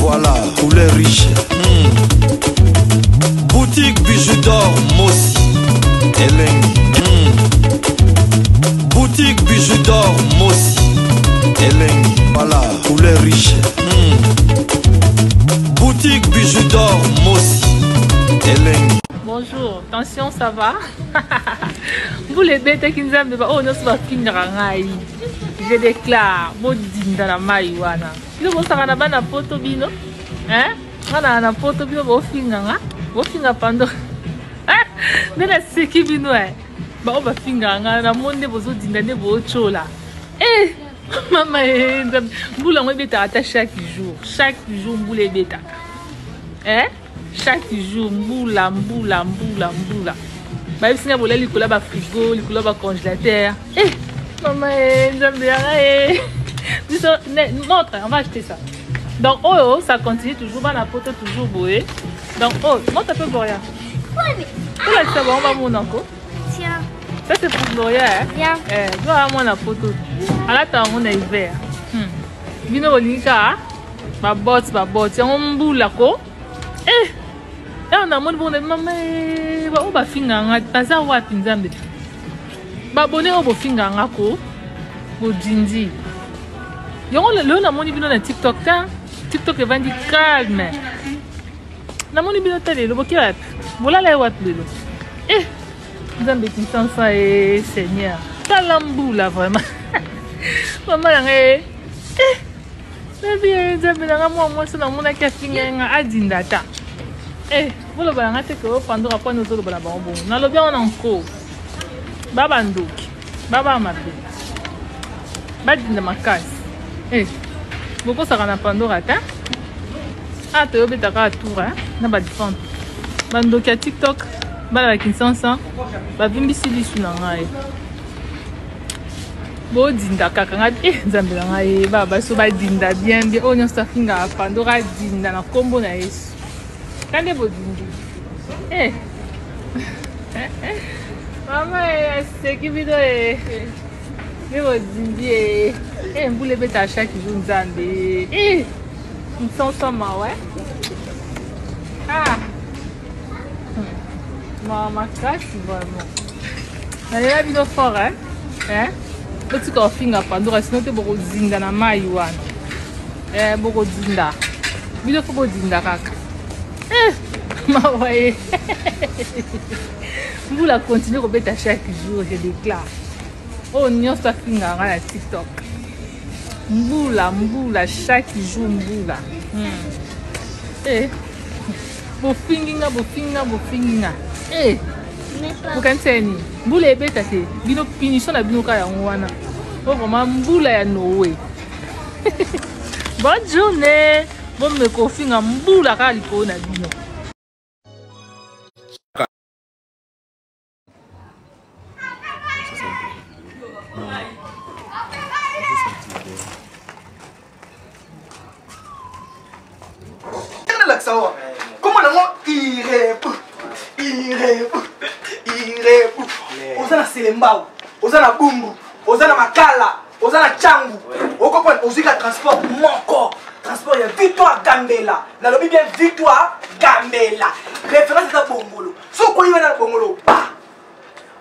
Voilà, couleur riche. Boutique Bijou d'or Mossi. Elengi. Boutique Bijou d'or Mossi. Elengi. Voilà, couleur riche. Boutique Bijou d'or Mossi. Elengi. Bonjour, tension, ça va? Mbula ebetaki nzambe ba oyo nyonso bafingaka ngai. Je déclare, bodinda na mai wana. Bino bosaka na bana poto bino? Hein? Nga na na poto bino bofinga nga? Bofinga pando. Nde naseki bino eh. Ba oyo bafingaka nga namoni nde bozodinda nde botyola. Eh, mama eh, nzambe. Mbula yango ebetaka ata chaque jour. Chaque jour mbula ebetaka. Eh? Chaque jour mbula mbula mbula mbula. Bayebisi nga bolia likolo ya ba frigo, likolo ya ba congélateur. Eh, mama eh, nzambe yanga eh. Biso montre, on va acheter ça. Donc oyo, ça continue toujours, bana poto toujours boye. Donc oh, montre un peu Gloria. Tolakisa bango bamona ko. Tiens. Ça c'est pour Gloria hein. Viens. Eh, Gloria mwana poto. Alata yango na hiver. Bino bolingi kaka ba bottes, ba bottes. Yango mbula ko. Eh! Awa namoni bongo na mama eh, ba oyo bafinga nga baza wapi nzambe? Ba abonné oyo bofinga nga ko bodindi. Yango lelo namoni bino na TikTok ta. TikTok evandi calme. Namoni bino ta lelo boke wapi? Bolala ye wapi lelo? Eh! Nzambe puissance eh Seigneur. Tala mbula vraiment. Mama na ngai eh! Nabi eh, Nzambe na nga mwa mwasi namonaki afinga nga adinda ata. Eh, boloba na nga te ke Pandora mpo ozoloba na bango bongo. Nalobi yango na nko. Ba bandoki, ba ba mabe. Badinda makasi. Eh, bokosaka na Pandora te. Ah, toyobeta kaka tour hein, na ba différentes. Bandoki ya TikTok, bana ba Kinshasa, bavimbisi lisu na ngai. Bodinda kaka ngai eh, nzambe na ngai ba baso badinda bien bien oyo nyonso afingaka Pandora adinda na nkombo na Yesu. Kande bodindi. Eh. Mama eh, aseki bino eh. Nde bodindi eh. Eh, mbula ebeta chaque jour nzambe. Eh. Nsonso mawa. Ah. Mawa makasi vraiment. Nalela bino fort hein? Hein? Botika kofinga Pandora sinon te bokozinda na mai wana. Eh, bokozinda. Bino fo bodinda kaka. Eh, mawa ye. Mbula continue kobeta chaque jour, je déclare. Oyo nyonso afingaka nga na TikTok. Mbula, mbula, chaque jour mbula. Eh, bofingi nga, bofingi nga, bofingi nga. Eh, bokanisa ya nini? Mbula ebeta te. Bino punition na bino kaka yango wana. Oyo vraiment mbula ya Noé. Bonne journée. Bomeka kofinga mbula kaka likolo na bino. Nalakisa wa kombo nango irebu irebu irebu. Oza na Selembao, oza na Bumbu, oza na Makala, oza na Tshangu, okoprendre ozwi ka transport moko, transport ya Victoire Gambela. Nalobi bien Victoire Gambela, référence eza Bongolo. Soki okoyi wana na Bongolo ba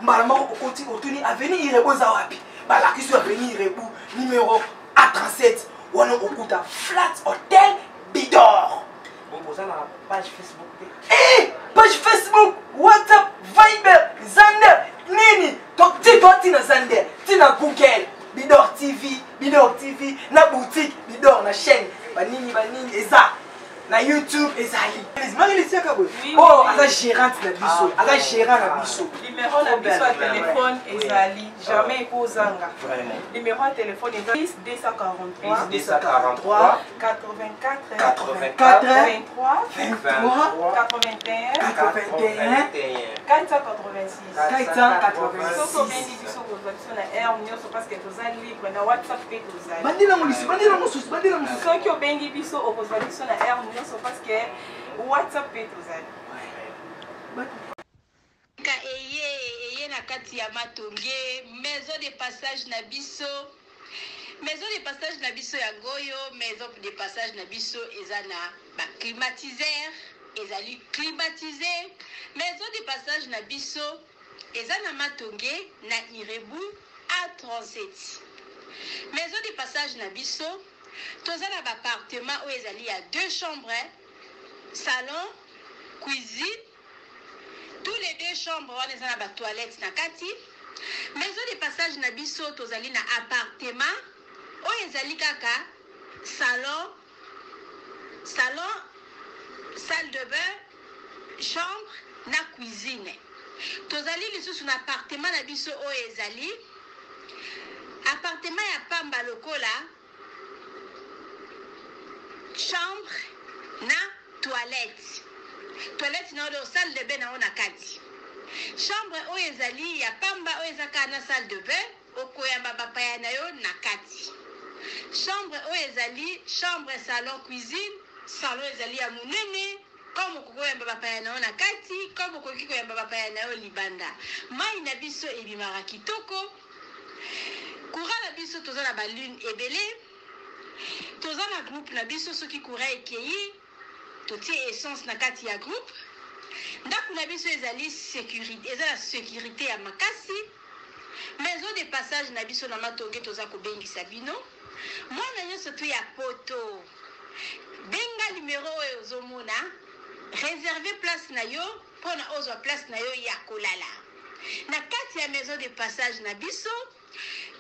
mbala moko okoti otuni avenue Irebu eza wapi, balakisi yo avenue Irebu numéro A37, wana okuta Flat Hotel Bidor. Oza na page Facebook te? Eh, page Facebook, WhatsApp, Viber, Zander, nini? Ti to ti na Zander, ti na Google, Bidor TV, Bidor TV, na boutique Bidor na chaîne, banini banini eza na YouTube ezali. Marie Siaka boye. Oh, aza gérante na biso, aza gérant na biso. Numéro na biso ya téléphone ezali jamais ekozanga. Numéro ya téléphone eza 10 243 243 84 84 23 23 81 81 486. 486. Soki obengi biso kozwa biso na heure nyonso parce que toza libre na WhatsApp mpe tozali. Bandela ngo lisu, bandela ngo susu, bandela ngo susu. Soki obengi biso okozwa biso na heure nyonso parce que WhatsApp mpe tozali. Ka eye eye na kati ya Matonge, maison de passage na biso. Maison de passage na biso yango oyo. Maison de passage na biso eza na baclimatiseur, ezali climatisé. Maison de passage na biso eza na Matonge, na Irebu A37. Maison de passage na biso, toza na baappartement oyo ezali ya deux chambres, salon, cuisine. Tous les deux chambres wana eza na batoilette na kati. Maison de passage na biso, tozali na appartement oyo ezali kaka salon, salle de bain, chambre na cuisine. Tozali lisusu na appartement na biso oyo ezali appartement ya pamba lokola chambre na toilette na oyo, salle de bain na oyo na kati. Chambre oyo ezali ya pamba, oyo eza kaka na salle de bain, okoyamba bapaya na yo na kati. Chambre oyo ezali chambre, salon, cuisine. Salon ezali ya monene, comme okoki koyamba bapaya na yo na kati, comme okoki koyamba bapaya na yo libanda. Mai na biso ebimaka kitoko. Courant na biso, toza na balune ebele. Toza na groupe na biso, soki courant ekei, totie essence na kati ya groupe. Ndako na biso ezali sécurité, eza na sécurité ya makasi. Maison de passage na biso na Matonge, toza kobengisa bino, mwana nyonso tu ya Poto, benga numero oyo ozomona, réserve place na yo mpona ozwa place na yo ya kolala na kati ya maison de passage na biso.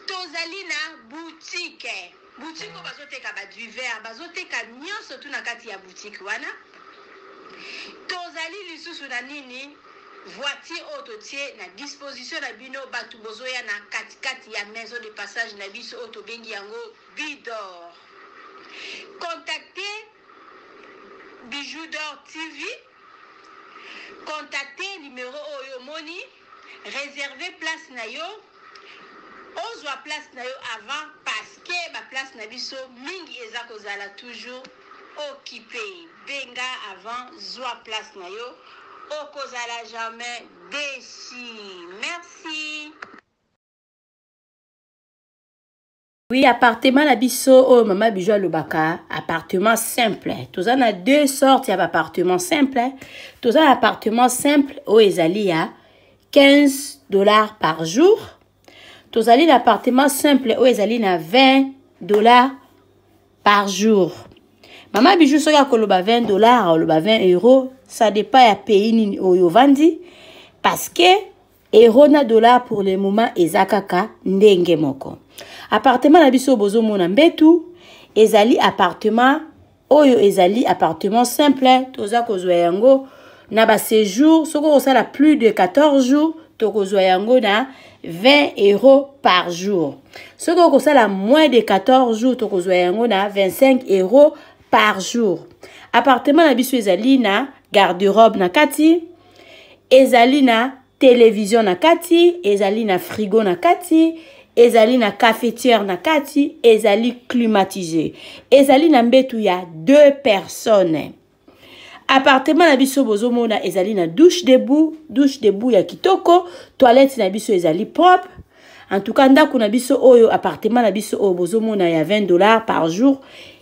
Tozali na boutique, boutique oyo bazoteka badivers, bazoteka nyonso tu na kati ya boutique wana. Tozali lisusu na nini? Voiture oyo totie na disposition na bino, bato bozoya na katikati ya maison de passage na biso oyo tobengi yango Bidor. Contacte Bijou d'Or TV, contacte numéro oyo omoni, réserve place na yo, ozwa place na yo avant, parce que baplace na biso mingi eza kozala toujours occupé. Benga avant, zwa place na yo, okozala jamais déçu. Merci. Oui, appartement na biso oyo mama Bijou alobaka, appartement simple. Toza na deux sortes ya baappartement simple. Toza na appartement simple oyo ezali ya 15 $ par jour. Tozali na appartement simple oyo ezali na 20 $ par jour. Mama Bijou soki akoloba 20 $, aloba 20 euros, ça dépend ya pays nini oyo ovandi, parce que euro na dollar pour le moment eza kaka ndenge moko. Appartement na biso, bozomona mbetu, ezali appartement oyo ezali appartement simple. Toza kozwa yango na baséjour, soki okosala plus de 14 jours, tokozwa yango na 20 € par jour. Soki okosala moins de 14 jours, tokozwa yango na 25 € par jour. Appartement na biso ezali na garde-robe na kati, ezali na télévision na kati, ezali na frigo na kati, ezali na cafetière na kati, ezali climatisé, ezali na mbetu ya deux personnes. Appartement na biso, bozomona, ezali na douche debout, douche debout ya kitoko. Toilette na biso ezali propre. En tout cas, ndako na biso oyo, appartement na biso oyo bozomona ya 20 $ par jour,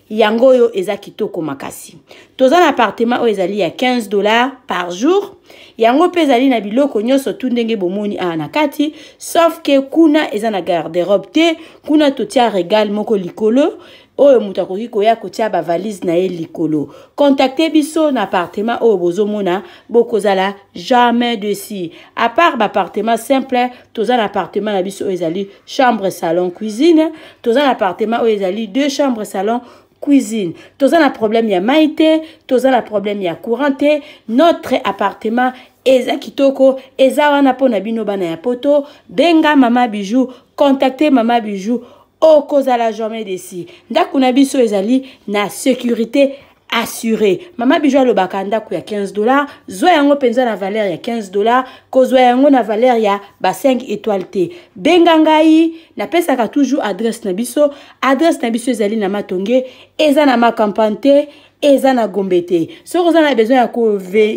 yango oyo eza kitoko makasi. Toza na appartement oyo ezali ya 15 $ par jour. Yango mpe ezali na biloko nyonso tu ndenge bomoni awa na kati, sauf que kuna eza na garde-robe te. Kuna totia regale moko likolo oyo moto akoki koya kotia bavalise na ye likolo. Contacte biso na appartement oyo bozomona, bokozala jamais déçu. À part baappartement simple, toza na appartement na biso oyo ezali chambre, salon, cuisine. Toza na appartement oyo ezali deux chambres, salon, cuisine. Toza na problème ya mai te, toza na problème ya courant te. Notre appartement eza kitoko, eza wana mpona bino bana ya Poto. Benga mama Bijou, contacte mama Bijou, okozala jamais déçu. Ndako na biso ezali na sécurité assuré. Mama Bijou alobaka ndako ya 15 $, zwa yango mpenza na valeur ya 15 $, kozwa yango na valeur ya ba 5 étoile te. Benga ngai, napesaka toujours adresse na biso. Adresse na biso ezali na Matonge, eza na Macampagne te, eza na Gombe te. Soki oza na besoin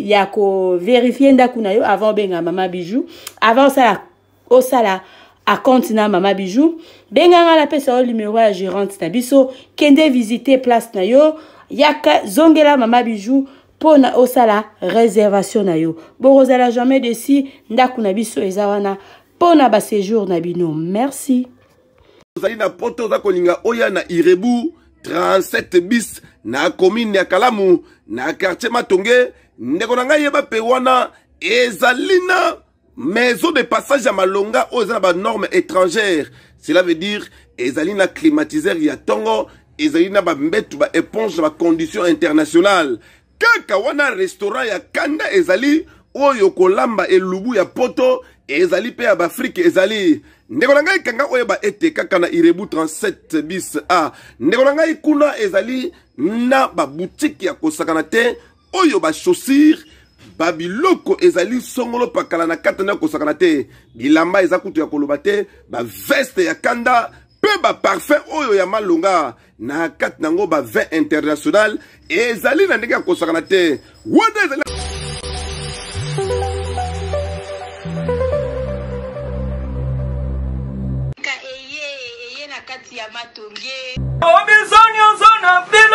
ya kovérifier ndako na yo avant obenga mama Bijou, avant osala Acompte na Mama Bijou. Benga nga napesa yo numéro ya gérante na biso. Kende visiter place na yo. Yaka zongela Mama Bijou mpo na osala réservation na yo. Bokozala jamais dessus. Ndako na biso eza wana mpo na ba séjour na bino. Merci. Ozali na poto, oza kolinga oya na Irebu 37 bis na commune ya Kalamu na quartier Matonge. Ndeko na ngai, yeba pe wana ezali na maison de passage ya malonga oyo eza na banorme étrangère. Cela veut dire ezali na climatiseur ya ntongo, ezali na bambetu, ba éponge na bacondition internationale. Kaka wana restaurant ya kanda ezali oyo kolamba elubu ya poto ezali mpe ya baafrike ezali. Ndeko na ngai, kanga oyeba ete kaka na Irebu 37 bis a, ndeko na ngai, kuna ezali na babutike ya kosakana te oyo bachaussure, babiloko ezali songolo pakala na kati na kosakana te. Bilamba eza kutu ya koloba te, baveste ya kanda mpe baparfum oyo ya malonga na kati nango, ba vin international ezali na ndenge ya kosakana te. Wana ezali Eye eye na kati ya Matonge. Obiso nyonso na ville.